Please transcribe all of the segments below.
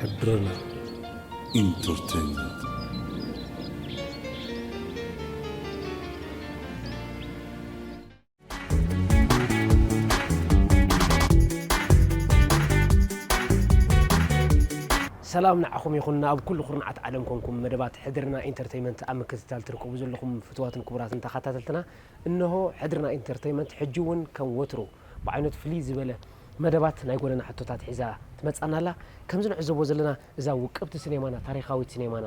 ሕድርና ኢንተርቴይንመንት። ሰላም ንዓኹም ይኹን፣ ኣብ ኩሉ ኩርናዓት ዓለም ኮንኩም መደባት ሕድርና ኢንተርቴይመንት ኣብ ምክትታል ትርከቡ ዘለኹም ፍትዋትን ክቡራትን ተኸታተልትና፣ እንሆ ሕድርና ኢንተርቴይመንት ሕጂ እውን ከም ወትሩ ብዓይነቱ ፍልይ ዝበለ መደባት ናይ ጎደና ሕቶታት ሒዛ ትመጻና ኣላ። ከምዚ ንዕዘቦ ዘለና እዛ ውቅብቲ ሲኔማና፣ ታሪኻዊት ሲኔማና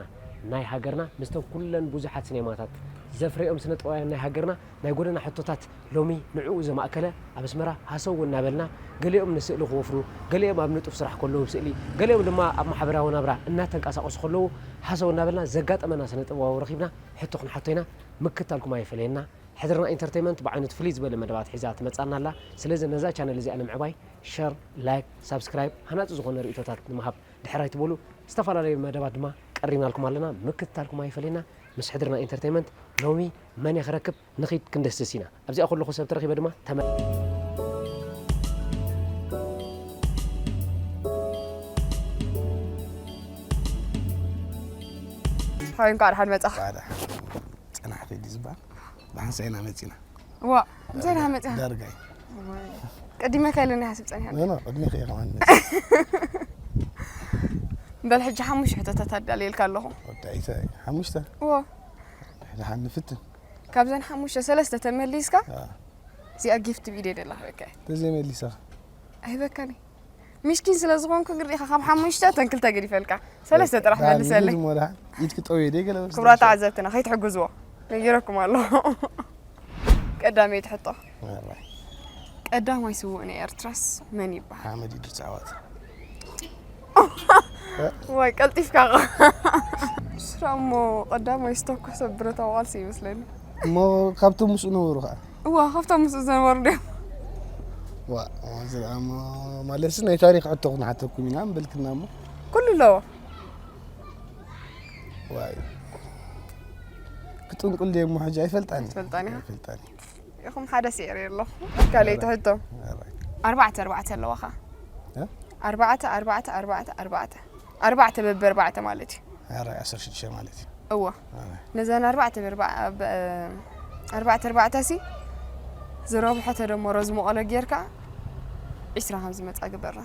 ናይ ሃገርና፣ ምስቶም ኩለን ብዙሓት ሲኔማታት ዘፍረዮም ስነ ጥበባውያን ናይ ሃገርና ናይ ጎደና ሕቶታት ሎሚ ንዕኡ ዘማእከለ ኣብ ኣስመራ ሃሰው እናበልና፣ ገሊኦም ንስእሊ ክወፍሩ፣ ገሊኦም ኣብ ንጡፍ ስራሕ ከለዉ ብስእሊ፣ ገሊኦም ድማ ኣብ ማሕበራዊ ናብራ እናተንቀሳቐሱ ከለዉ ሃሰው እናበልና ዘጋጠመና ስነ ጥበባዊ ረኺብና ሕቶ ክንሓቶ ኢና። ምክታልኩም ኣይፈለየና። ሕድርና ኢንተርቴይመንት ብዓይነቱ ፍልይ ዝበለ መደባት ሒዛ ትመጻና ኣላ። ስለዚ ነዛ ቻነል እዚኣ ንምዕባይ ሸር፣ ላይክ፣ ሳብስክራይብ፣ ሃናጺ ዝኾነ ርእይቶታት ንምሃብ ድሕር ኣይትበሉ። ዝተፈላለዩ መደባት ድማ ቀሪብናልኩም ኣለና። ምክትታልኩም ኣይፈለየና። ምስ ሕድርና ኢንተርቴይመንት ሎሚ መን እየ ክረክብ? ንኺድ ክንድህስስ ኢና። ኣብዚኣ ከለኹ ሰብ ተረኺበ ድማ ተመ- ሓወይ፣ እንኳዕ ደሓን መጻኻ። እንኳዕ ደሓን ጸናሕቲ ድዩ ዝበሃል? ብሓንሳእ ኢና መጺና። እዋ፣ ምሳይ ደኣ መጺኻ? ዳርጋ እዩ። እዋይ። ቀዲመካ ኢለኒ ሓስብ ጸኒሐ። ኖ፣ ኖ፣ ቅድሜኺ እየ ከማን መጺእ። በል፣ ሕጂ ሓሙሽተ ሕቶታት ኣዳልየልካ ኣለኹ። ወዳኢተ፣ ሓሙሽተ? እዎ። ደሓን ንፍትን። ካብዘን ሓሙሽተ ሰለስተ ተመሊስካ፣ አ። እዚኣ ጊፍት ብኢደይ ደላ ክበካ እየ። ተዘይመሊሳ? ኣይበካን እየ። ሚስኪን ስለ ዝኾንኩ ግን ርኢኻ ካብ ሓሙሽተ እተን ክልተ ገዲፈልካ። ሰለስተ ጥራሕ በቃ፣ መልሰለይ። ንግድ እሞ ደሓን። ኢድኪ ጠውየ ደይ ገለ ክቡራት ተዓዘብትና ከይትሕግዝዎ ነጊረኩም ኣለኹ። ቀዳመይቲ ሕቶ። ኣራይ። ቀዳማይ ስዉእ ናይ ኤርትራስ መን ይበሃል? ሓመድ ኢድሪስ ዓዋተ። ዋይ፣ ቀልጢፍካ ኸ። ስራ እሞ ቀዳማይ ዝተኮሰ ብረታዊ ቃልሲ ይመስለኒ። እሞ ካብቶም ምስኡ ነበሩ ኸዓ? እዋ፣ ካብቶም ምስኡ ዝነበሩ ድዮም? ዋ፣ እዚ ደኣ እሞ ማለትሲ ናይ ታሪኽ ሕቶ ክንሓተኩም ኢና እምበልክና እሞ። ኩሉ ኣለዎ። ዋይ። ክጥንቁል ድየ እሞ ሕጂ ኣይፈልጣን። ኣይትፈልጣን ኢኻ? ኣይፈልጣን። ኢኹም ሓደ ስዒረ ኣለኹ። ካልኣይቲ ሕቶ። ኣራይ። ኣርባዕተ ኣርባዕተ ኣለዋኻ። እ? ኣርባዕተ፣ ኣርባዕተ፣ ኣርባዕተ፣ ኣርባዕተ። ኣርባዕተ በቢ ኣርባዕተ ማለት እዩ። ኣራይ፣ ዓሰርተ ሽዱሽተ ማለት እዩ። እወ። ኣራይ። ነዘን ኣርባዕተ በርባ-፣ ብ-፣ ኣርባዕተ ኣርባዕተ ሲ ዝረብሖ ተደመሮ ዝመቐሎ ጌርካ ዒስራ ከም ዝመጻ ግበራ።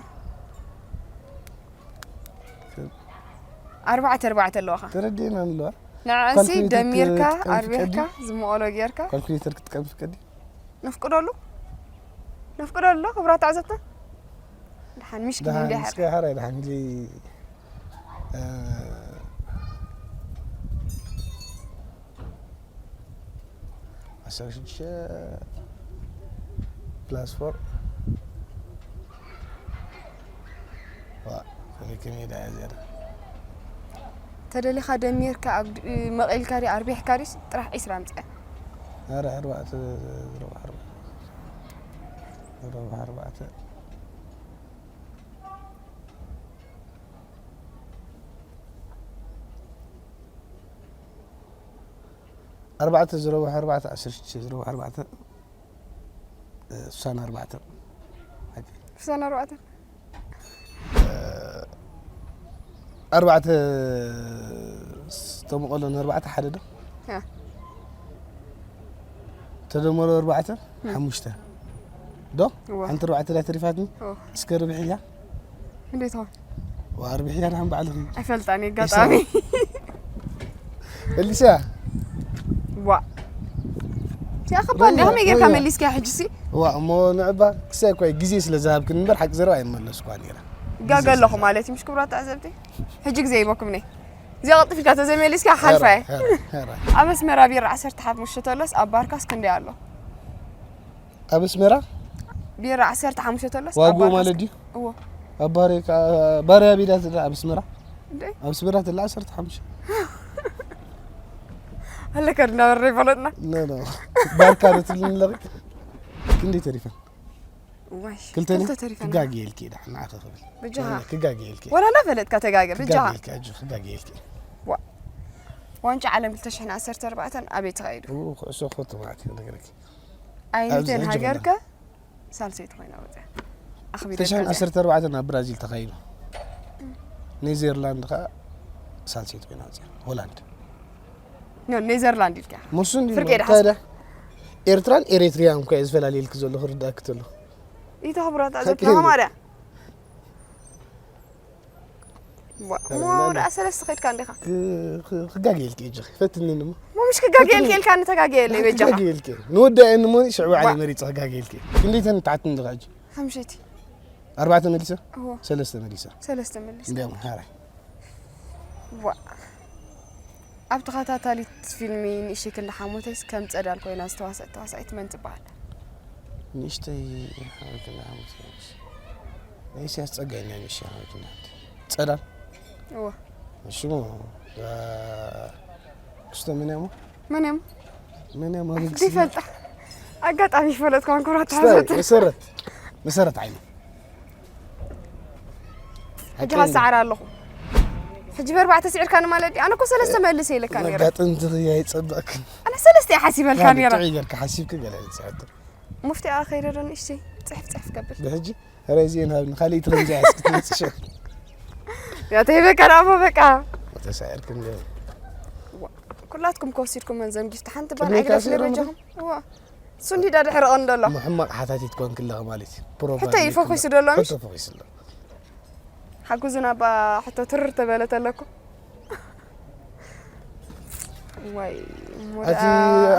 ኣርባዕተ ኣርባዕተ ኣለዋኻ። ተረዲእና ኣለዋ። ንዐንሲ ካልኩሌተር ደሚርካ፣ ክትጥቀም ኣርቢሕካ፣ ትቀዲ? ዝመቐሎ ጌርካ። ካልኩሌተር ክትጥቀም ትቀዲ? ነፍቅደሉ? ነፍቅደሉ፣ ክብራት ተዓዘብትና? ደሓን፣ ምሽኪን ደሓን፣ እንዲያ ምስኪ ሓራ። ሓራይ ደሓን፣ እዚ፣ እ፣ ዓሰርተ ሽዱሽተ ፕላስ ፎር። ዋ፣ ከመይ ከመይ ደኣ እያ ዝያዳ? ተደሊኻ ደሚርካ ኣብ ድ-፣ መቒልካ ድዩ ኣርቢሕካ ድዩስ ጥራሕ ዒስራ ኣምጽኣ? ኣረ፣ ኣርባዕተ፣ ዝረብሓ ኣርባዕተ። ዝረብሓ ኣርባዕተ። ኣርባዕተ ዝረብሑ ኣርባዕተ፣ ዓሰርተ ሽዱሽተ ዝረብሑ ኣርባዕተ፣ እ፣ ስሳን ኣርባዕተ። ሓቂ። ስሳን ኣርባዕተ? እ፣ ኣርባዕተ ዝተመቐሎ ንኣርባዕተ ሓደ ዶ? እ። ተደመሮ ኣርባዕተ፣ እ። ሓሙሽተ። ዶ? እዋ። ሓንቲ ኣርባዕተ ድያ ተሪፋትኒ? እዋ። እስከ ርብሕ እያ? እንዴት ሆን? ዋ፣ ርብሕ እያ ደሓን ባዕልኺ። ኣይፈልጣን፣ ኣጋጣሚ። ኤሊሳ። ዋ። ሲያ ከባድ እንዲያ፣ ከመይ ጌርካ መሊስካ ሕጂ ሲ? ዋ፣ እሞ ንዕባ፣ ክሳይ እኮ ግዜ ስለ ዝሃብክን እምበር፣ ሓቂ ዘረባ ኣይመለስኳን ነይረ። ይጋገ ኣለኹ ማለት እዩ፣ ምሽ ክቡራት ተዓዘብቲ? ሕጂ ግዜ ይበኩም ነይ። እዚኣ ቀልጥፍ ኢልካ ተዘይመሊስካ ሓልፋ እየ። ሄራ፣ ሄራ፣ ሄራ። ኣብ ኣስመራ ቢራ ዓሰርተ ሓሙሽተ ተሎስ ኣብ ባርካስ ክንደይ ኣሎ? ኣብ ኣስመራ? ቢራ ዓሰርተ ሓሙሽተ ተሎስ ኣብ ዋግኡ ባርካስ ማለት ድዩ? እዎ። ኣብ ባሬ-፣ ካ-፣ ባርያ ቢራ ትላ ኣብ ኣስመራ? እንዴ? ኣብ ኣስመራ ትላ ዓሰርተ ሓሙሽተ። ኣለካ እንዳበረ ይፈለጥና። ኖ፣ ኖ። ባርካ ዶ ትብልኒ ኣለኺ? ክንደይ ተሪፈን? ዋይ፣ ክልተ ክልተ ተሪፈና። ክጋግየልኪ እየ፣ ደሓን ንዓኺ ክብል። ብጃኻ። ክጋግየልኪ። ወላ እናፈለጥካ ተጋገ፣ ብጃኻ። ክጋግየልኪ፣ ኣጆኺ፣ ክጋግየልኪ። ዋ-፣ ዋንጫ ዓለም ክልተ ሽሕን ዓሰርተ ኣርባዕተን ኣበይ ተኻይዱ? ኡ፣ ኩዕሶ ኮቶ ማለት እዩ፣ ነገረኪ። ኣይነተን ኣብዚ ሕጂ ሃገርከ ኮይና። ሳልሰይቲ ኮይና ወፅያ። ኣኽቢረካ ክልተ ሽሕን ዓሰርተ ኣርባዕተን ኣብ ብራዚል ተኻይዱ። ኔዘርላንድ ከኣ ሳልሰይቲ ኮይና ወፂኣ። ሆላንድ። ኖ ኔዘርላንድ ኢልካ። ሙሱ እንዲ ፍርቂ ዶ ታዲያ ኤርትራን ኤሪትሪያን እኳ እየ ዝፈላልየልክ ዘሎ ክርዳእክ ተሎ። ኢቶ ክብራት ሓቂ ኣዘፍራ እዩ። ማርያ። ዋ፣ ሞ ደኣ ሰለስተ ከድካ እንዲኻ። ክጋግየልክ እዩ ጅኺ ፈትኒ እሞ ሞ ምሽ ክጋግየልክ ኢልካ ንተጋግየለይ በጃኻ። ክጋግየልክ ንወዳእ እሞ ሽዕባ ዓለ መሪፀ ክጋግየልክ ክንደይ ተንታዓት እንዲኻ እጅ ሓምሸይቲ ኣርባዕተ መሊሰ እዎ ሰለስተ መሊሰ ሰለስተ መሊስ። እንዲያም ሓራይ ዋ፣ ኣብ ተኸታታሊት ፊልሚ ንእሽተይ ክንዲ ሓሞተይስ ከም ጸዳል ኮይና ዝተዋስአት ተዋሳኢት መን ትበሃል? ንእሽተይ ሓወይትና ሓሙስ ናይ ኢሳያስ ጸጋይ ናይ ንእሽተይ ሓወይትና ሓንቲ ጸዳል እዎ ሽሙ ክስቶ መን እሞ መን እዮም? መን እሞ ይፈልጣ ኣጋጣሚ ይፈለጥኳ እንኮራ ስታይ ተሓዘት መሰረት መሰረት ዓይነ ሕጂ ሃሰዓር ኣለኹ። ሕጂ በርባዕተ ስዒርካኒ ማለት ድዩ? ኣነ እኮ ሰለስተ መልስ ኢለካ ነይረ። መጋጥምቲ ክያ ይጸበቅክን ኣነ ሰለስተ እየ ሓሲበልካ ነይረ። ጥዑይ ጌርካ ሓሲብክ ገለ ይጸዓት ሙፍቲ ኣኸይደ ዶ ንእሽተይ ጽሕፍ ጽሕፍ ከብል ብሕጂ ረዚኤን ሃብኒ ካልእ ትረምዚ ኣስክትመጽሸ ያተይ በቃ ዳሞ በቃ ተሳዒርክን ገለ ኩላትኩም ከወሲድኩም መንዘም ጊፍቲ ሓንቲ ባል ቅድሚካ ኣይግደፍ ስዒሮም ለበጃኹም እዋ እሱ እንዲ ዳድሕር ቐንዶ ኣሎ ሕማቕ ሓታቲት ኮንክ ኣለኻ ማለት እዩ ፕሮግራም ሕቶ እዩ ፎከስ ይደሎ ምሽ ሕቶ ፎከስ ኣሎ ሓጉዝና ባ ሕቶ ትርር ተበለ ተለኩ ወይ ኣቲ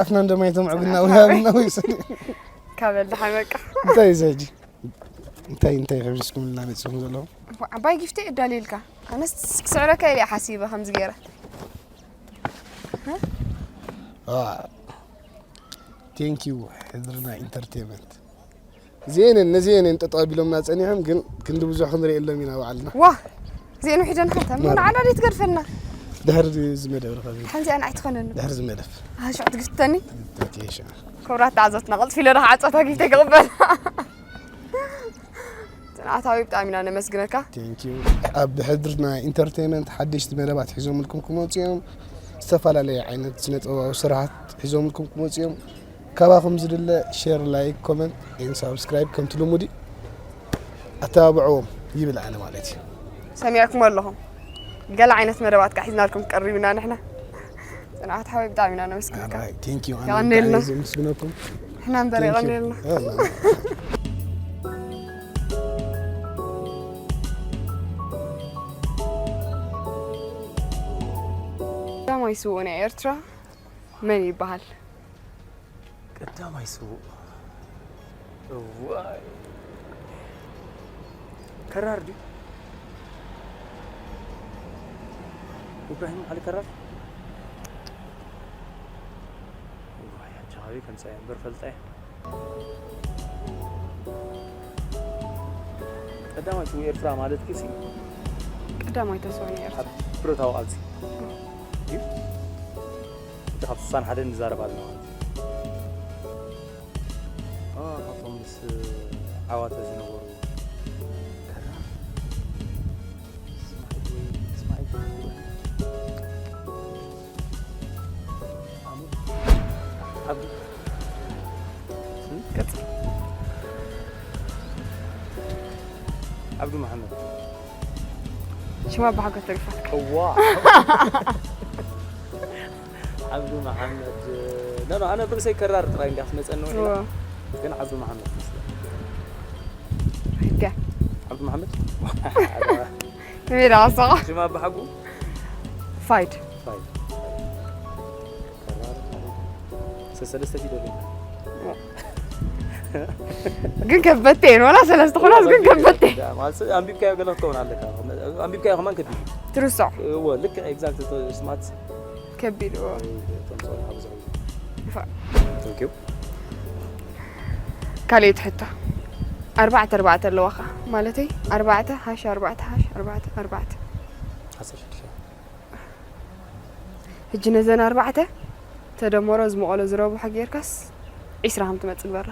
ኣፍና እንደማይ ተምዕግና ኣፍና ውሃብና ወይሰ ካበል ደሓመቃ እንታይ እዩ ዘጂ እንታይ እንታይ ከብስኩም እና መጽኹም ዘለኹም ዓባይ ጊፍቲ እዳልልካ ኣነስ ክስዕረካ ኢለ ሓሲበ ከምዚ ገይረ ቴንክ ዩ ሕድርና ኢንተርቴንመንት ዜንን ነዜንን ጠጠው ቢሎምና ጸኒሖም ግን ክንዲ ብዙሕ ክንርኢ የሎም ኢና ባዕልና ዋ ዜን ውሒደን ሓንታ ምን ዓዳ ደይ ትገድፈልና ድሕሪ ዝመደብ ረኸቢ ሓንዚ ኣን ኣይትኾነኒ ድሕሪ ዝመደብ ኣሽዑ ትግፍተኒ ተቴሻ ክብራት ተዓዘትና ቀልጥፍ ኢለ ዳኻ ዓፀታ ጊፍተ ክቕበል ጽንዓታዊ ብጣዕሚ ኢና ነመስግነካ ቴንክ ዩ ኣብ ሕድርና ኢንተርቴንመንት ሓደሽቲ መደባት ሒዞምልኩም ክመፁ እዮም ዝተፈላለየ ዓይነት ስነጥበባዊ ስራሓት ሒዞምልኩም ክመፁ እዮም ካባኹም ዝድለ ሼር ላይክ ኮመንት ን ሳብስክራይብ ከምቲ ልሙድ እዩ ኣተባብዕዎም ይብል ኣነ ማለት እዩ ሰሚዕኩም ኣለኹም ገለ ዓይነት መደባት ካ ሒዝናልኩም ክቀርብ ኢና ንሕና ጽንዓት ሓወይ ብጣዕሚ ኢና ነመስግነካ ቴንክ ዩ የቐንየልና። ዘመስግነኩም ንሕና እምበር የቐንየልና ቀዳማይ ስውእ ናይ ኤርትራ መን ይበሃል ቀዳማይ ስውእ እዋይ ከራር ድዩ ኢብራሂም ዓሊ ከራር እዋይ ኣጃኻቢ ከምፃ እየ እምበር ፈልጣ እየ ቀዳማይ ስውእ ኤርትራ ማለት ክሲ ቀዳማይ ተስፋ ናይ ኤርትራ ኣብ ብረታዊ ቃልሲ ድዩ እቲ ካብ ስሳን ሓደ ንዛረብ ኣለና ማለት እዩ እ፣ ካብቶም ምስ ዓዋተ ዝነበሩ ከራ እስማዒል ወይ እስማዒል ዓብዱ ዓብዱ መሓመድ ሽማ ብሓጎስ ተሪፋ እዋ ዓብዱ መሓመድ ለኖ ኣነ ብርእሰይ ከራር ጥራይ እንዲያ ትመፀኒ ውዒላ ግን ዓብዱ መሓመድ መስለ ሕጋ ዓብዱ መሓመድ ሜዳ ኣሰኻ ሽማ ብሓጉ ፋይድ ፋይድ ሰለስተ ፊደል ግን ከበቴ ወላ ሰለስተ ኾናት ግን ከበቴ ማለት ኣንቢብካዮ ገለ ክትከውን ኣለካ ኣንቢብካዮ ከማን ከቢድ ትርሶ እዎ ልክ ኤግዛክት ስማት ከቢድ እዎ ተምፅኦ ብዙሕ ይፋ ቴንኪዩ ካልኦት ሕቶ ኣርባዕተ ኣርባዕተ ኣለዋኻ ማለተይ ኣርባዕተ ሓሽ ኣርባዕተ ሓሽ ኣርባዕተ ኣርባዕተ ሓሰብ ሽዱሽተ ሕጂ ነዘን ኣርባዕተ ተደመሮ ዝመቐሎ ዝረብሖ ጌርካስ ዒስራ ከም ትመፅእ ግበራ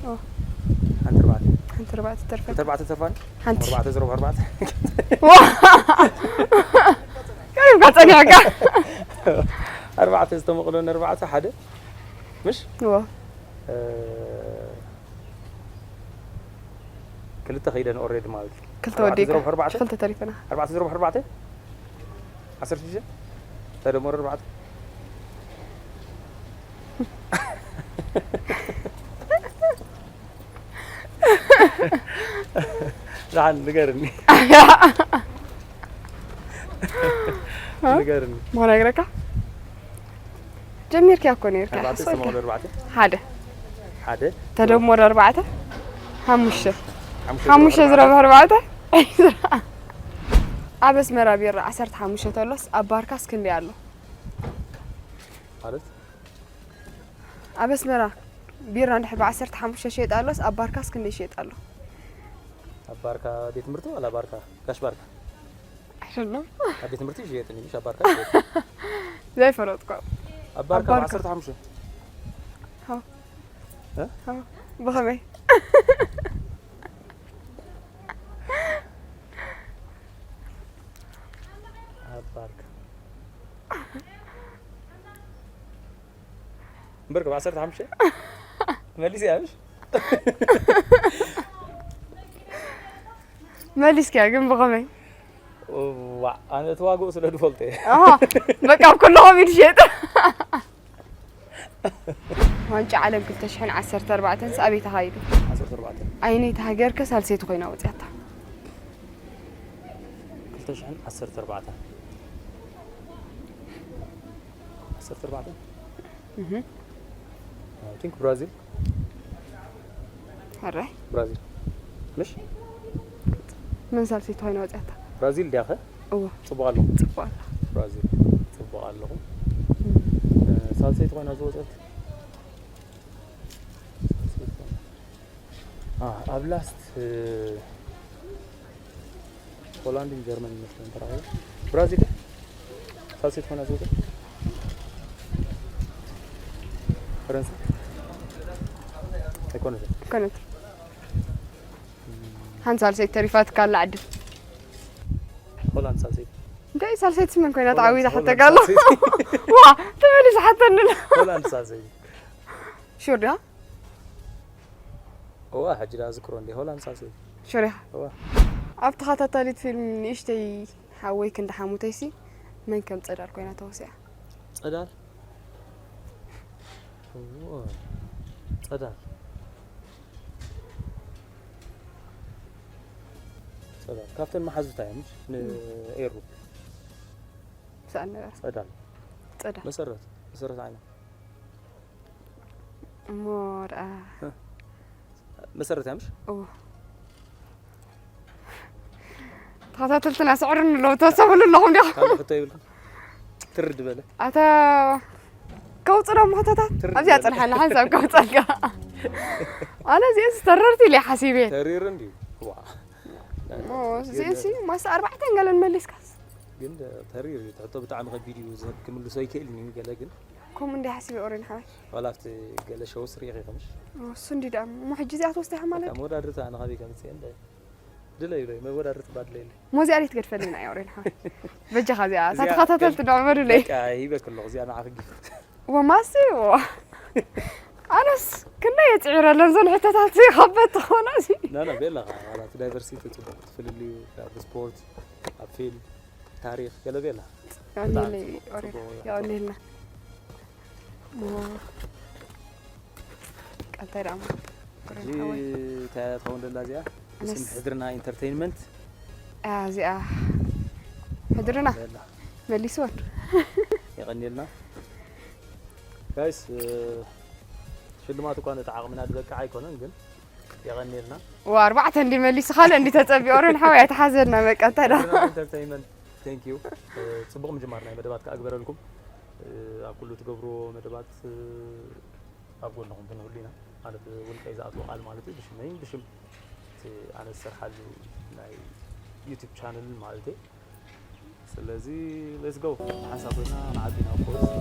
ኦ። ሓንቲ ኣርባዕተ። ሓንቲ ኣርባዕተ ተርፈ። ክልተ ኣርባዕተ ተርፋኒ። ሓንቲ። ኣርባዕተ ዜሮ ኣርባዕተ። ዋ! ቀሪብካ ጸኒሕካ። ኣርባዕተ ዝተመቕሎ ኣርባዕተ ሓደ። ምሽ? ዋ። እ፣ ክልተ ከይደን ኦሬዲ ማለት እዩ። ክልተ ኣርባዕተ ወዲእካ። ዜሮ ኣርባዕተ። ክልተ ተሪፈና። ኣርባዕተ ዜሮ ኣርባዕተ። ዓሰርተ ሽዱሽተ። ተደመሩ ኣርባዕተ። ደሓን ንገርኒ። ንገርኒ። ምኾነ ነግረካ? ጀሚርካ እኮ ነርካ። ኣርባዕተ ዝተመቕሎ ኣርባዕተ። ሓደ። ሓደ። ተደመሩ ኣርባዕተ። ሓሙሽተ። ሓሙሽተ ሓሙሽተ ዜሮ ዝረብሑ ኣርባዕተ። ኣብ ኣስመራ ቢራ ዓሰርተ ሓሙሽተ ተሎስ ኣብ ባርካስ ክንደይ ኣሎ? ማለት ኣብ ኣስመራ ቢራ እንድሕር ብዓሰርተ ሓሙሽተ ሸይጥ ኣሎስ ኣብ ባርካስ ክንደይ ሸይጥ ኣሎ? ኣብ ባርካ ቤት ትምህርቲ ዋላ ባርካ ጋሽ ባርካ? ኣይደሎ። ኣብ ቤት ትምህርቲ ይሸየጥን እዩ፣ ኣብ ባርካ ይሸየጥ። ዘይፈለጥኩ። ኣብ ባርካ ኣብ ባርካ። ዓሰርተ ሓሙሽተ። ሃው። እ? ሃው። ብኸመይ? ኣብ ባርካ። እምበር ካብ ዓሰርተ ሓሙሽተ? መሊስ እያ፣ ምሽ? መሊስክያ ግን ብኸመይ? ዋ፣ ኣነ እቲ ዋግኡ ስለ ዝፈልጦ እየ። ኣሃ፣ በቃ ኣብ ኩሉ ኸሚድ ሸጥ። ዋንጫ ዓለም ክልተ ሽሕን ዓሰርተ ኣርባዕተን ኣበይ ተኻይዱ? ዓሰርተ ኣርባዕተ። ኣየነይቲ ሃገር ከ ሳልሰይቲ ኮይና ወፂኣታ? ክልተ ሽሕን ዓሰርተ ኣርባዕተ። ዓሰርተ ኣርባዕተ? እህ። I think ብራዚል። ሕራይ። ብራዚል። ምሽ? መን ሳልሰይቲ ኮይና ወፂኣታ? ብራዚል ድያ ኸ? እዎ። ጽቡቕ ኣለኹ። ጽቡቕ ኣላ። ብራዚል። ጽቡቕ ኣለኹ። እ፣ ሳልሰይቲ ኮይና ዝወጸት። አ፣ ኣብ ላስት፣ እ፣ ሆላንድን ጀርመን ይመስለኒ ተራኺቡ። ብራዚል ሳልሰይቲ ኮይና ዝወጸት። ፈረንሳ ኣይኮነትን። ኮነት። ሓንቲ ሳልሰይቲ ተሪፋትካ ኣላ ዕድል። ሆላንድ ሳልሰይቲ። እንታይ ሳልሰይቲ ስመን ኮይና ሆላንድ፣ ተዓዊታ ሆላንድ ሓተካ ኣሎ? ሳልሰይቲ። ዋ፣ ተመሊሱ ሓተኒ ኣሎ። ሆላንድ ሳልሰይቲ። ሹር ዲኻ? እዋ፣ ሕጂ ዳ ዝክሮ እንዴ ሆላንድ ሳልሰይቲ። ሹር ኢኻ? እዋ። ኣብ ተኸታታሊት ፊልም ንእሽተይ ሓወይ ክንዲ ሓሙተይሲ መን ከም ጸዳል ኮይና ተወሲኣ? ጸዳል? እዎ። ጸዳል። ጸዳል። ካብተን መሓዙታ እየን፣ ምሽ? ንኤሩ። ምሳኣ ነበረ። ጸዳል። ጸዳል። መሰረት። መሰረት ዓይነ። እሞ ደኣ መሰረት እያ፣ ምሽ? እዎ። ተኸታተልትና ስዕሩኒ ኣለዉ፣ ተሰብሉ ኣለኹም ዲኹም? ካልእ ሕቶ ይብልኩም? ትርድ በለ። ኣታ ከውፅሎም ሕቶታት ትርድ ኣብዚኣ በለ። ፅንሓና ሓንሳብ ከውፀልካ። ኣነ እዚአስ ተረርቲ ኢለ ሓሲበ። ተሪር እንድዩ። ዋ። እሞ እዚአሲ ማስ ኣርባዕተን ገለን መሊስካስ። ግን ተሪር እዩ። እቲ ሕቶ ብጣዕሚ ከቢድ እዩ። ዝህብ ክምልሶ ይክእልን እዩ ገለ ግን። ከምኡ እንዲ ሓሲበ ኦሬን ሓወይ። ዋላ ኣብቲ ገለ ሾውስ ርኢኺ ከምሽ። እሱ እንዲ ደኣ እሞ ሕጂ እዚኣ ትወስዳ ማለት በቃ መወዳድርታ ኣነ ካበይ ከምፅእ እንደ ድለ ይብሎ መወዳድርቲ ባድለ የለ። እሞ እዚኣ ሌት ገድፈልኒ ናይ ኦሬን ሓወይ። በጃኻ እዚኣ እታ እዚኣ ተኸታተልቲ ግን ንዕበዱለይ። በቃ ሂበክ ኣለኹ። እዚኣ ንዓኺ ጊፍት። ወማሲ ዎ ኣነስ ክንደይ የፅዒረለን ዘን ሕቶታት ከበት ትኾና እዚ። ና ና ቤላ ዋላ እቲ ዳይቨርሲቲ ፅቡቅ ትፍልልዩ ኣብ ስፖርት ኣብ ፊልም ታሪክ ገለ ቤላ። ያኔለይ ጽቡቅ፣ ኦሬ ጽቡቅ። ያኔልና ቀንታይ ደኣ እዚ እንታይ ትኸውን ደላ እዚኣ ብስም ኣነስ- ሕድርና ኢንተርቴይንመንት እዚኣ ሕድርና ቤላ መሊስወን የቐኒልና ጋይስ። ሽልማት እኳ ነቲ ዓቕምና ዝበቅዕ ኣይኮነን ግን የቐኒልና። ዋ ኣርባዕተ እንዲ መሊሱ ካልእ እንዲ ተጸቢኦርን ሓወይ ኣይተሓዘልና በቃ እንታይ ደኣ ኢንተርቴይንመንት ቴንክ ዩ። ጽቡቕ ምጅማር ናይ መደባት ክኣግበረልኩም። ኣብ ኩሉ ትገብርዎ መደባት ኣብ ጎንኹም ክንህሉ ኢና። ማለት ውልቀይ ዝኣትዎ ቃል ማለት እዩ ብሽመይን ብሽም እቲ ኣነ ዝሰርሓሉ ናይ ዩቱብ ቻነልን ማለት እዩ። ስለዚ ሌትስ ጎ ሓንሳብ ኮይና ንዓዲ ናብ ፖሊስ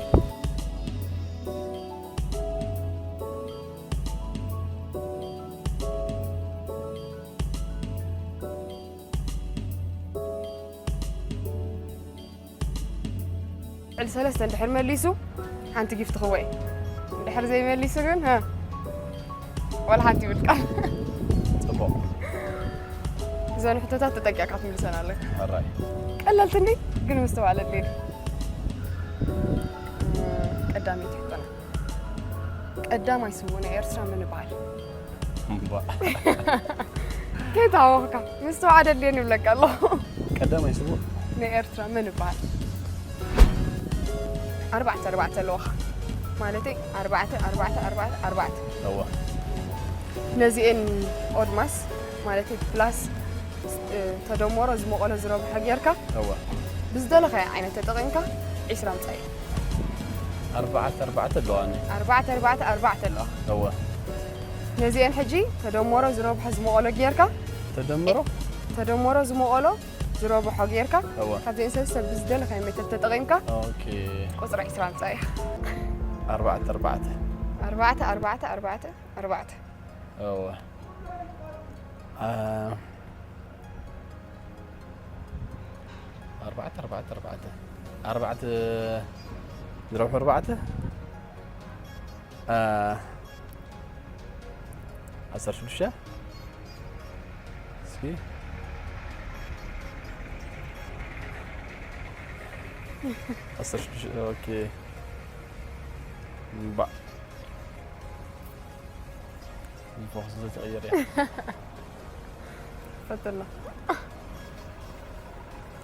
ልዕሊ ሰለስተ እንድሕር መሊሱ ሓንቲ ጊፍት ክወይ፣ እንድሕር ዘይመሊሱ ግን፣ ሀ፣ ዋላ ሓንቲ ይብልካ። ጽቡቕ። እዘን ሕቶታት ተጠቂቕካ ትምልሰን ኣለካ። ሕራይ። ቀለልቲ እንዲ ግን ምስትውዓል ኣድልየኒ። ቀዳመይቲ ሕቶና፣ ቀዳማይ ስዉእ ናይ ኤርትራ መን ይበሃል? እምባ። ከይተሃወኽካ ምስትውዓል ኣድልየኒ ይብለካ ኣለኹ። ቀዳማይ ስዉእ ናይ ኤርትራ መን ይበሃል? ኣርባዕተ ኣርባዕተ ኣለዋኻ፣ ማለተይ ኣርባዕተ ኣርባዕተ ኣርባዕተ ኣርባዕተ። እወ። ነዚኤን ኦድማስ፣ ማለተይ ፕላስ፣ እ፣ ተደመሮ ዝመቐሎ ዝረብሖ ጌርካ፣ እወ። ብዝደለኻዮ ዓይነት ተጠቒምካ ዒስራ ኣምጻእ። ኣርባዕተ ኣርባዕተ ኣለዋኒ። ኣርባዕተ ኣርባዕተ ኣርባዕተ ኣለዋ። እወ። ነዚኤን ሕጂ ተደመሮ ዝረብሖ ዝመቐሎ ጌርካ፣ ተደምሮ ተደመሮ ዝመቐሎ ዝረብሖ ጌርካ፣ እወ። ካብዚኤን ሰለስተ ብዝደለኻዮ ሜተድ ተጠቒምካ ኦኬ። ቁጽሪ ዒስራ ኣምጻእ ኢኻ። ኣርባዕተ ኣርባዕተ ኣርባዕተ ኣርባዕተ ኣርባዕተ ኣርባዕተ። እወ። አ፣ ኣርባዕተ ኣርባዕተ ኣርባዕተ ኣርባዕተ ዝረብሑ ኣርባዕተ አ፣ ዓሰርተ ሽዱሽተ እስኪ ዓሰርተ ሽዱሽተ ኦኬ። እምባ ፎክስ ዘይተቐየረ እያ። ፈትና።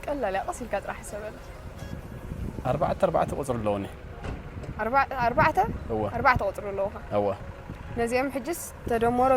ቀላል እያ፣ ቀስ ኢልካ ጥራሕ ሕሰበላ። ኣርባዕተ ኣርባዕተ ቁፅሪ ኣለውኒ። ኣርባ-፣ ኣርባዕተ? እወ። ኣርባዕተ ቁፅሪ ኣለውኻ። እወ። ነዚኦም ሕጅስ ተደመሮ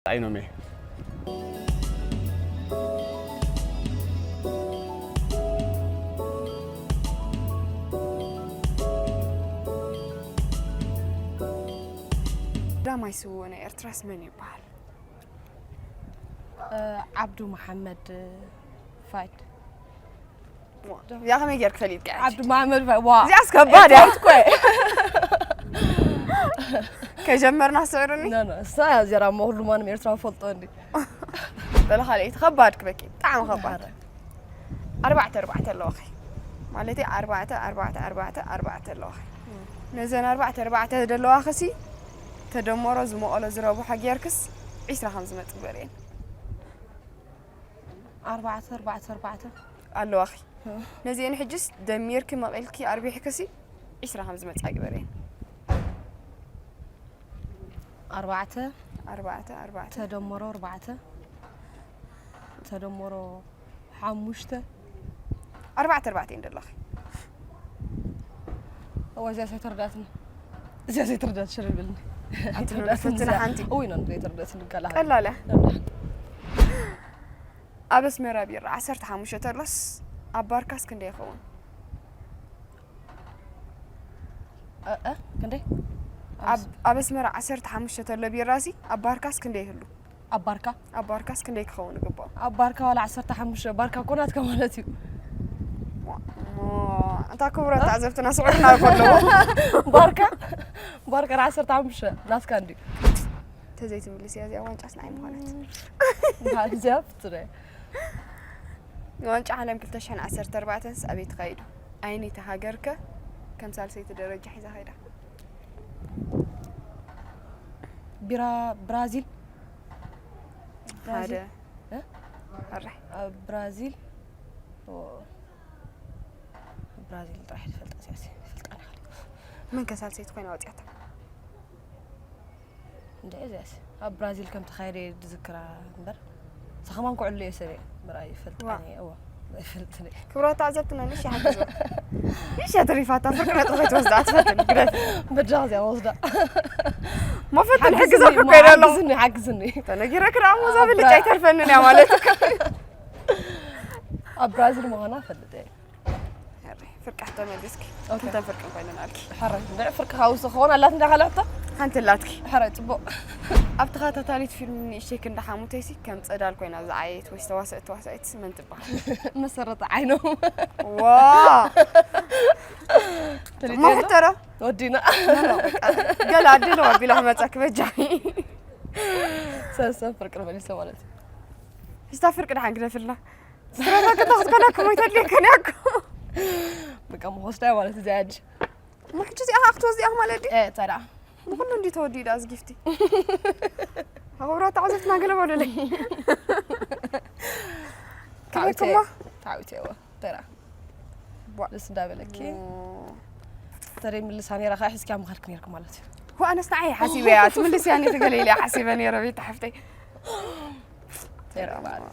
ኣይኖም እየ። ቀዳማይ ስዉእ ናይ ኤርትራስ መን ይበሃል? ዓብዱ መሓመድ ፋይድ። ያ ከመይ ጌርክ ፈሊጥካ? ዓብዱ መሓመድ ፋይድ። ዋ። እዚኣስ ከባድ እያ። ኤርትራዊት እኮ እየ። ከጀመርና ስዕሩኒ። ኖ፣ ኖ፣ እሳ እዚኣ እሞ ኩሉ ማንም ኤርትራዊ ፈልጦ እንዲ። በለ ካልኣይቲ ከባድ ክበኪ፣ ብጣዕሚ ከባድ። ኣርባዕተ ኣርባዕተ ኣለዋኺ። ማለተይ ኣርባዕተ ኣርባዕተ ኣርባዕተ ኣርባዕተ ኣለዋኺ። ነዘን ኣርባዕተ ኣርባዕተ ዘለዋኺሲ ተደመሮ ዝመቐሎ ዝረብሖ ጌርክስ ዒስራ ከም ዝመጽእ ግበርየን። ኣርባዕተ ኣርባዕተ ኣርባዕተ ኣለዋኺ። ነዚአን ሕጅስ ደሚርኪ መቒልኪ ኣርቢሕክሲ ዒስራ ከም ዝመጽኣ ግበርየን። ኣርባዕተ ኣርባዕተ ኣርባዕተ ተደመሮ ኣርባዕተ ተደመሮ ሓሙሽተ ኣርባዕተ ኣርባዕተ እየን ዘለኺ። እዋ እዚኣ ኣይተረዳእትን። እዚኣ ዘይተረዳእት ሽር ይብልኒ። ኣይተረዳእትን ፈትና እዚኣ። ሓንቲ። እውይ፣ ኖ፣ ዘይተረዳእትን ንጋላ። ቀላል እያ። ኣብ ኣስመራ ቢራ ዓሰርተ ሓሙሽተ ተሎስ ኣብ ባርካስ ክንደይ ይኸውን? እ፣ እ፣ ክንደይ? ኣብ፣ ኣብ ኣስመራ ዓሰርተ ሓሙሽተ ተሎ ቢራሲ ኣብ ባርካስ ክንደይ ይህሉ? ኣብ ባርካ? ኣብ ባርካስ ክንደይ ክኸውን ይግባእ? ኣብ ባርካ ዋላ ዓሰርተ ሓሙሽተ፣ ባርካ እኮ ናትካ ማለት እዩ። ሞ፣ ሞ፣ እንታ ክቡራት ተዓዘብትና ስዑድና ከለዉ። ባርካ? ባርካ ዓሰርተ ሓሙሽተ ናትካ እንድዩ። ተዘይትምልስ እያ እዚኣ ዋንጫስ ንዓይ ምዃነት። እዚኣ ፍትረ። ንዋንጫ ዓለም ክልተ ሽሕን ዓሰርተ ኣርባዕተንስ ኣበይ ተኻይዱ? ኣየነይቲ ሃገር ከ ከም ሳልሰይቲ ደረጃ ሒዛ ኸይዳ? ቢራ ብራዚል። ሓደ። ብራዚል። እ? ኣራይ። ኣብ ብራዚል። ኦ። ብራዚል ጥራሕ ዝፈልጣ ሲያሲ። ይፈልጣ ነኻ። መን ከ ሳልሰይቲ ኮይና ወፂኣታ? እንደ እዚያስ ኣብ ብራዚል ከም ተኻየደ እየ ዝዝክራ እምበር። ንሳ ከማን ኩዕሎ እየ ሰሪዐ። ምርኣይ ይፈልጣ ዋ። እየ። እዋ። ይፈልጥኒ። ክብራት ተዓዘብትና ንሽ ይሓግዙ። ንሽ ተሪፋታ ፍርቂ ነጥቢ ከይትወስዳ ትፈትን። ግደፍ። በጃ እዚኣ ወስዳ። መፈትን ሓግዝኒ፣ ሕግዛኩ እሞ ኮይነ ኣለኹ። ሓግዝኒ፣ ሓግዝኒ። ተነጊረክ ደኣ እሞ እዛ ኣብ ብልጫ ብራ-፣ ኣይተርፈንን እያ ማለት። ኣብ ብራዚል ምዃና እፈልጥ እየ። ሕሪ፣ ፍርቂ ሕቶ መሊስኪ። ኦኬ። ክልተ ፍርቂ ኮይነን ኣልኪ። ሕሪ፣ እንደ ፍርቂ ካውስ ክኾን ኣላት እንደ ካልኣቶ? ሓንቲ ኣላትኪ። ሕሪ፣ ጽቡቕ። ኣብ ተኸታታሊት ፊልም ንእሽተይ ክንዲ ሓሙተይሲ ከም ጸዳል ኮይና ዝዓየየት ወይ ዝተዋሰአት ተዋሳኢትስ መን ትበሃል? መሰረተ ዓይኖም። ዋ! ተሊጥዮ ሞ ኣሎ? ሕተሮ? ወዲና። ኖ፣ ኖ፣ በቃ፣ ገለ ኣድሎ ኣቢላ ክመጸኪ በጃኺ። ሰሰ ፍርቂ መሊሰ ማለት እዩ። እስታ ፍርቂ ደሓን ግደፍልና። ስትረፈ ክተኽትከለኩም ይተድልየከን ያኮ። በቃ መኾስዳ ማለት እዚ ኣጅ። እሞ ሕጂ እዚኣ ኸኣ ክትወስድ ኢኻ ማለት ድዩ? እ፣ ጸዳ። ንኹሉ እንዲ ተወዲኡ ደኣ እዚ ጊፍቲ። ኣኽብሮት ተዓዘብትና ገለ በሉለይ። ታዊተ፣ ክበክሞ? ታዊተ እወ፣ ተራ። ቧ። ደስ እንዳበለኪ። ኦ። ተረይ ምልሳ ነይራ ኸዓ ሒዝኪያ ምኻድኪ ነይርኪ ማለት እዩ። ሁ፣ ኣነስ ንዓይ ሓሲበ እያ። ትምልስ እያ ነቲ ገለ ኢለ እያ ሓሲበ ነይረ ቤት ሓፍተይ። ተራ በዓል።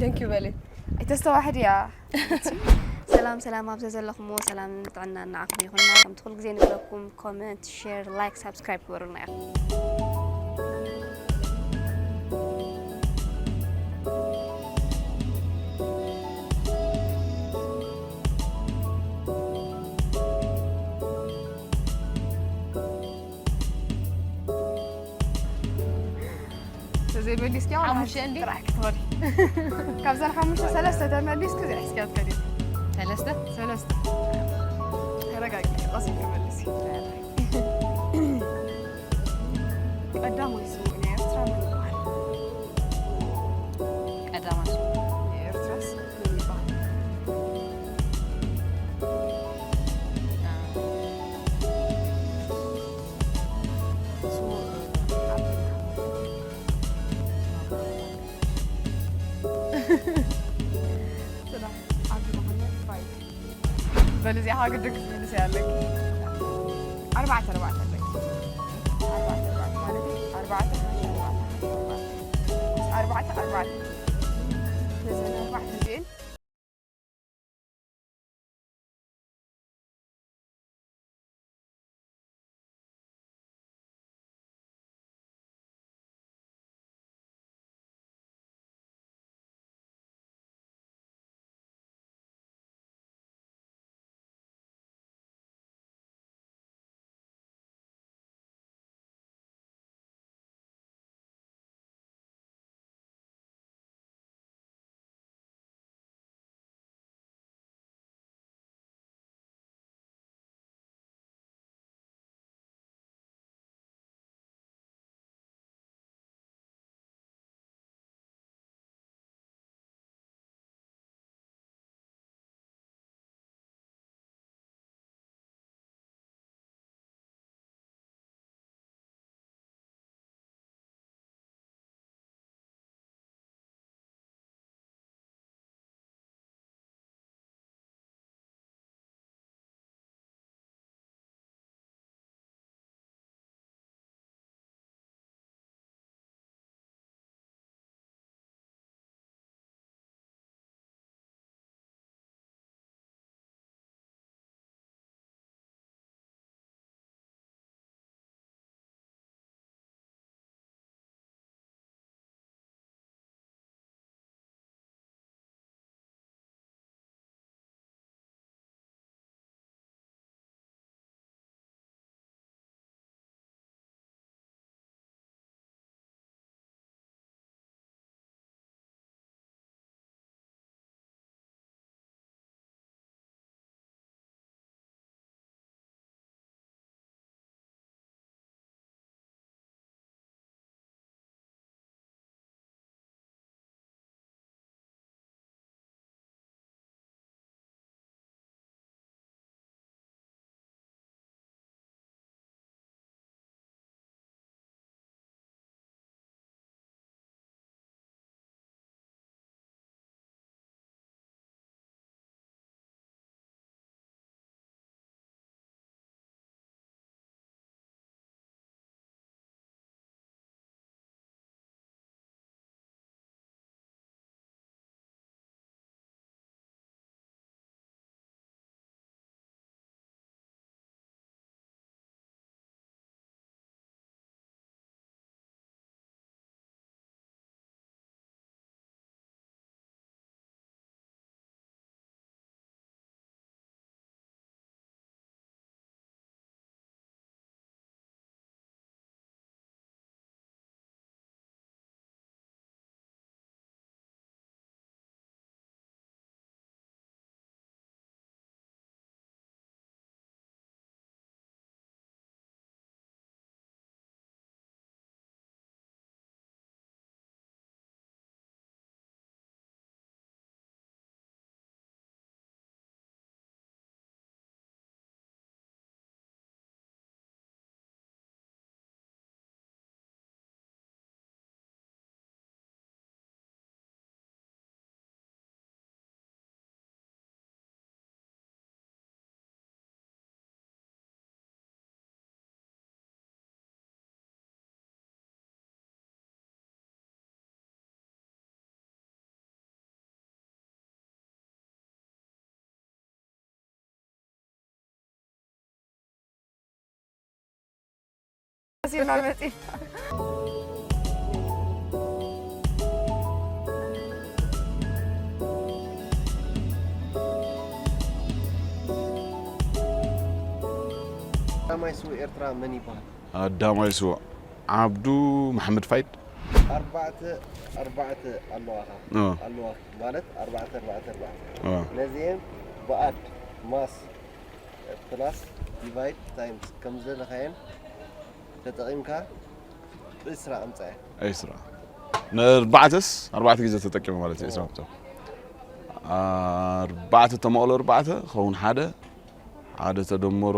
Thank you በሊ። ኣይተስተዋሕድ እያ። ሰላም፣ ሰላም፣ ኣብ ዘዘለኹምዎ ሰላምን ጥዕናን ንዓኹም ይኹንና። ከምቲ ኩሉ ግዜ ንብለኩም፣ ኮመንት፣ ሼር፣ ላይክ፣ ሳብስክራይብ ግበሩልና ኢኹም። ተዘይመሊስኪ ሓሙሽተ እንዴ? ጥራሕ ክትኸዲ። ካብዘን ሓሙሽተ ሰለስተ ተመሊስኪ፣ እዚኣ ሒዝኪያ ትከዲ። ሰለስተ? ሰለስተ። ተረጋጊ፣ ቀስ ኢልኪ መልሲ። ቀዳማይ ስሙ ናይ ኤርትራ መን ይበሃል? ቀዳማይ ስሙ ናይ ኤርትራስ መን ይበሃል? አ። ስሙ ኣብ ስራሕ ዓቢ መሃመድ ፋይድ። በል እዚኣ ግድን ክትምልስ እያ ኣለኪ። ኣርባዕተ ኣርባዕተ ኣለኪ። ኣርባዕተ ኣርባዕተ ማለት እዩ። ኣርባዕተ ሓሙሽተ ኣርባዕተ ሓሙሽተ ኣርባዕተ። ኣርባዕተ ኣርባዕተ። ነዘን ኣርባዕተ እዚኤን መሲልና መፂና። ቀዳማይ ስዉእ ኤርትራ መን ይበሃል? ቀዳማይ ስዉእ ዓብዱ መሓመድ ፋይድ። ኣርባዕተ ኣርባዕተ ኣለዋኻ እ። ኣለዋኺ ማለት ኣርባዕተ ኣርባዕተ ኣርባዕተ እ። ነዚኤን ብኣድ ማስ ፕላስ ዲቫይድ ታይምስ ከም ዝደለኻየን ተጠቒምካ ዕስራ ኣምጻያ። ዕስራ ንኣርባዕተስ ኣርባዕተ ግዜ ተጠቂመ ማለት እዩ። ዕስራ ምጽኦ ኣርባዕተ ተመቕሎ ኣርባዕተ ክኸውን ሓደ ሓደ ተደመሮ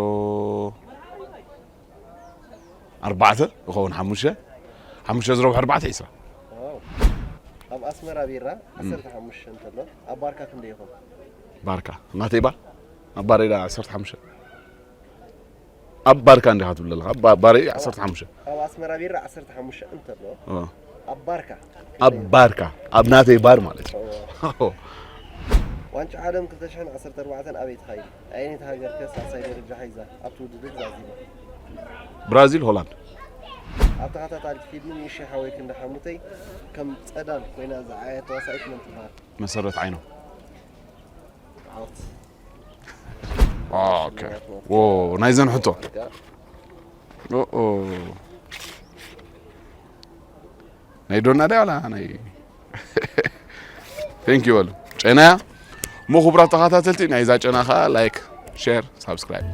ኣርባዕተ ክኸውን ሓሙሽተ ሓሙሽተ ዝረብሑ ኣርባዕተ ዕስራ። ዋው። ኣብ ኣስመራ ቢራ ዓሰርተ ሓሙሽተ እንተሎ ኣብ ባርካ ክንደይ ይኾን? ባርካ ናተይ ባር ኣብ ባረይ ዳ ዓሰርተ ሓሙሽተ ኣብ ባርካ እንዲኻ ትብል ዘለኻ ባ- ባረይ ዓሰርተ ሓሙሽተ ኣብ ኣስመራ ቢራ ዓሰርተ ሓሙሽተ እንተሎ እ። ኣብ ባርካ ኣብ ባርካ ኣብ ናተይ ባር ማለት እዩ። ዋንጫ ዓለም ክልተ ሽሕን ዓሰርተ ኣርባዕተን ኣበይ ተኻይዱ? ኣየነይቲ ሃገር ከ ሳልሳይ ደረጃ ሒዛ ኣብቲ ውድድር ዛዚማ? ብራዚል ሆላንድ ኣብ ተኸታታሊት ፊልም ንእሽተይ ሓወይ ክንዲ ሓሙተይ ከም ጸዳል ኮይና ዝዓየት ተዋሳኢት መን ትበሃል? መሰረት ዓይኖም ዓወት ኦኬ ዎ ናይዘን ሕቶ ኦኦ ናይ ዶና ዳ ዋላ ናይ ቴንክ ዩ በሉ ጨናያ እሞ ክቡራት ተኸታተልቲ ናይዛ ጨና ከዓ ላይክ ሼር ሳብስክራይብ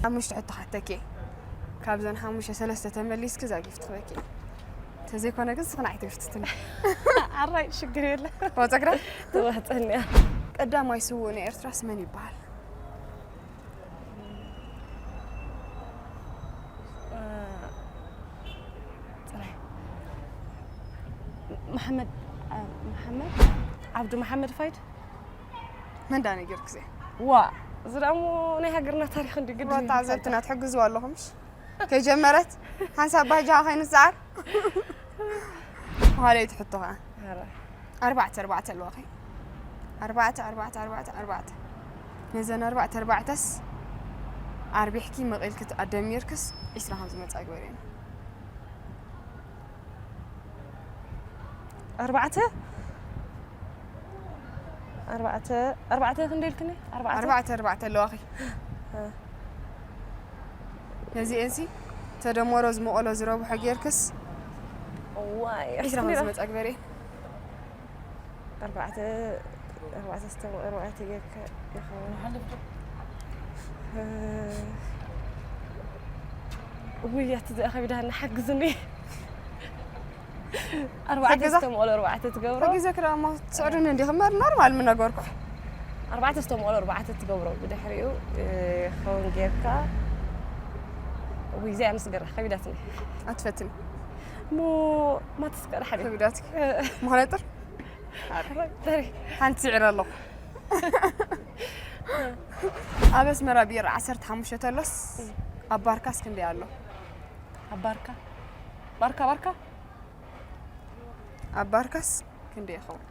ሓሙሽተ ሕቶ ሓተኪ። ካብዘን ሓሙሽተ ሰለስተ ተመሊስኪ እዛ ጊፍቲ ክበኪ። ተዘይኮነ ግን ስኽና ኣይተሽትትኒ። ኣራይ ሽግር የለ ወፀግራ ተዋፀንያ ቀዳማይ ስውእ ናይ ኤርትራስ መን ይበሃል? ፅራይ መሓመድ መሓመድ ዓብዱ መሓመድ ፋይድ መን ዳ ነጊርክ ዘ ዋ እዚ ደሞ ናይ ሃገርና ታሪክ እንዲ ግዲ ሮታ ዘብትና ትሕግዝዋ ኣለኹምሽ ከይጀመረት ሓንሳብ ባህጃ ከይንስዓር በኋላ ይትሕቶ ከዓ ኣርባዕተ ኣርባዕተ ኣለዋ ኸ ኣርባዕተ ኣርባዕተ ኣርባዕተ ኣርባዕተ ነዘን ኣርባዕተ ኣርባዕተስ ኣርቢሕኪ መቒልኪ ኣደሚርክስ ዒስራ ከም ዝመፃ ግበርየን ኣርባዕተ ኣርባዕተ ኣርባዕተ ክንደይ ኢልክኒ ኣርባዕተ ኣርባዕተ ኣርባዕተ ኣለዋኺ ነዚኤንሲ ተደመሮ ዝመቐሎ ዝረብሖ ጌርክስ ዋይ ዒስራ ከም ዝመፃ ግበርየን ኣርባዕተ ኣርባዕተ ዝተመቐ ኣርባዕተ ጌርካ ይኸውን ውይ ኣቲ እዚኣ ከቢዳኒ ሓግዝኒ ኣርባዕተ ሕግዛ? ዝተመቐሎ ኣርባዕተ ትገብሮ ሕጊዘ ክዳ እሞ ትስዕዱኒ እንዲኹም እምበር ኖርማል ምነገርኩ ኣርባዕተ ዝተመቐሎ ኣርባዕተ ትገብሮ ብድሕሪኡ ክኸውን ጌርካ ውይ እዚኣ ምስገራ ከቢዳትኒ ኣትፈትኒ እሞ ማትስከ ሓደ ከቢዳትኪ ምኽነጥር ሓንቲ ስዕረ ኣለኹ ኣብ ኣስመራ ቢራ ዓሰርተ ሓሙሽተ ተሎስ ኣብ ባርካስ ክንደይ ኣሎ ኣብ ባርካ ባርካ ባርካ ኣብ ባርካስ ክንደይ ይኸውን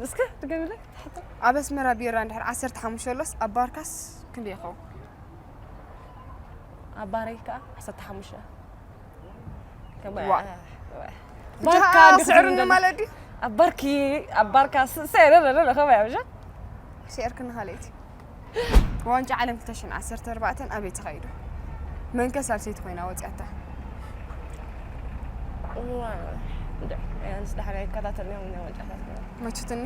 እስከ ድገምለይ ትሕቶ ኣብ ኣስመራ ቢራ እንድሕር ዓሰርተ ሓሙሽተ ኣሎስ ኣብ ባርካስ ክንደይ ይኸውን ኣብ ባረይ ከዓ ዓሰርተ ሓሙሽተ ዋ። ባርካ ስዕርኒ ማለት ድዩ ኣብ ባርኪ ኣብ ባርካ ሰረረረ ከመይ ኣብሻ ስዕርክኒ ካልኣይቲ ዋንጫ ዓለም ክልተ ሽሕን ዓሰርተ ኣርባዕተን ኣበይ ተኻይዱ መንከ ሳልሰይቲ ኮይና ወፂኣታ ያንስ ዳሕና ይከታተል እዮም ዋንጫታት መችትኒ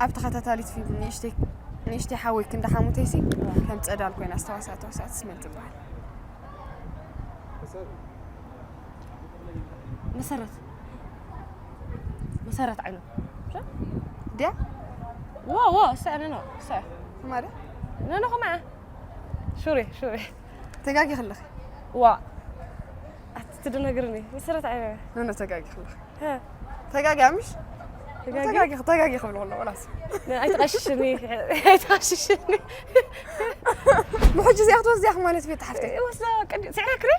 ኣብ ተኸታታሊት ፊልም ንእሽተይ ሓወይ ክንዲ ሓሙተይሲ ከም ፀዳል ኮይና ዝተዋሳእ ተዋሳእትስ መን ትበሃል መሰረት መሰረት ዓይኑ ድያ ዎ ዎ እሳ ነኖ እሳ ማለት ነኖ ከማ ሹሪ ሹሪ ተጋጊ ከለኺ ዋ ኣትትደነግርኒ መሰረት ዓይነ ኖኖ ተጋጊ ከለኺ ሀ ተጋጊ ምሽ ተጋጊ ተጋጊ ተጋጊ ክብሎ ከሎ ወላስ ኣይትቐሽሽኒ ኣይትቐሽሽኒ ብሕጂ እዚኣ ክትወስድ እዚኣ ማለት ቤት ሓፍተይ ወስዳ ቅዲ ስዕራ ክሪ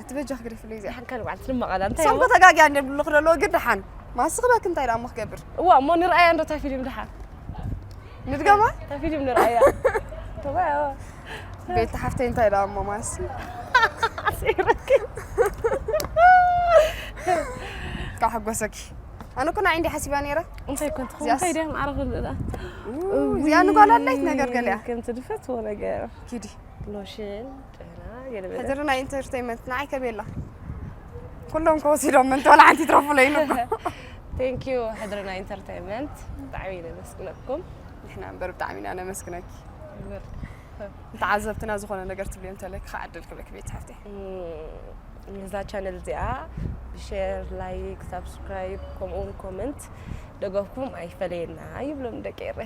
ትበጃ ክግደፍለይ እዚኣ። ሓንከል በዓል ትልመቐላ እንታይ ሰምኮ ተጋጊያ እንደ ብሉ ክደሎ ግድ ሓን ማስኽ በክ እንታይ ደኣ እሞ ክገብር እዋ እሞ ንርኣያ እንዶ እታ ፊልም ድሓ ንድገማ እታ ፊልም ንርኣያ ተባያ ቤት ሓፍተይ እንታይ ደኣ እሞ ማስ ኣስኢረኪ ካብ ሓጎሰኪ ኣነ ኩና እንዲ ሓሲባ ነይረ እንታይ ኮንት እዚኣስ- እንታይ ደም ዓረኹ ልዳ እዚኣ ንጓል ኣላይት ነገር ገሊያ ከምቲ ድፈትዎ ነገር ኪዲ ሎሽን ጨና ገለ በለ ሕድሪ ናይ ኢንተርቴንመንት ንዓይ ከቤላ ኩሎም ከወሲዶም ምንተ ወላ ሓንቲ ትረፉለይ ንጎ ቴንክ ዩ ሕድርና ኢንተርቴንመንት ብጣዕሚ ነመስግነኩም ንሕና እምበር ብጣዕሚ ኢና ነመስግነኪ ንተዓዘብትና ዝኾነ ነገር ትብልዮም ተለክ ክዓድል ክብለክ ቤት ሓፍቲ ነዛ ቻነል እዚኣ ብሼር ላይክ ሳብስክራይብ ከምኡውን ኮመንት ደገፍኩም ኣይፈለየና ይብሎም ደቂ ኤረ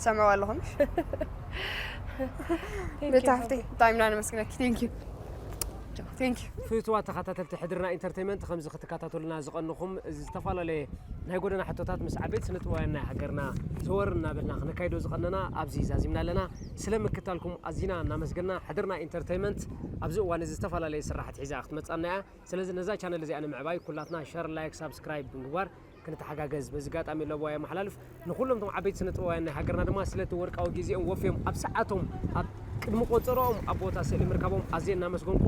ሰምዕዋ ኣለኹም ቤት ሓፍቲ ብጣዕሚ ኢና ነመስግነኪ ቴንክ ዩ ቴንክ ዩ ፍትዋ ተኸታተልቲ ሕድርና ኢንተርቴንመንት ከምዚ ክትከታተሉና ዝቐንኹም እዚ ዝተፈላለየ ናይ ጎደና ሕቶታት ምስ ዓበይቲ ስነጥበባውያን ናይ ሃገርና ዘወር እናበልና ክነካይዶ ዝቐነና ኣብዚ ዛዚምና ኣለና። ስለ ምክታልኩም ኣዚና እናመስገና ሕድርና ኢንተርቴንመንት ኣብዚ እዋን እዚ ዝተፈላለየ ስራሓት ሒዛ ክትመጻና እያ። ስለዚ ነዛ ቻነል እዚኣ ንምዕባይ ኩላትና ሸር፣ ላይክ፣ ሳብስክራይብ ብምግባር ክንተሓጋገዝ በዚ ጋጣሚ ለበዋ የመሓላልፍ። ንኩሎም ቶም ዓበይቲ ስነጥበባውያን ናይ ሃገርና ድማ ስለቲ ወርቃዊ ግዜኦም ወፍዮም ኣብ ሰዓቶም ኣብ ቅድሚ ቆጸሮኦም ኣብ ቦታ ስእሊ ምርካቦም ኣዝየ እናመስገንኩ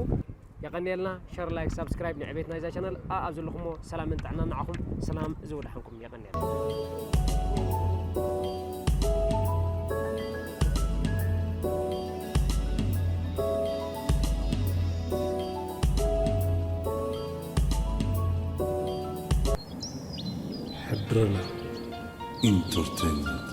የቐንየልና። ሸር፣ ላይክ፣ ሳብስክራይብ ንዕቤት ናይዛ ቻነል ኣኣብ ዘለኹሞ ሰላምን ጥዕናን ንዓኹም ሰላም ዝወድሓንኩም የቐንየልና። ሕድርና ኢንተርቴይንመንት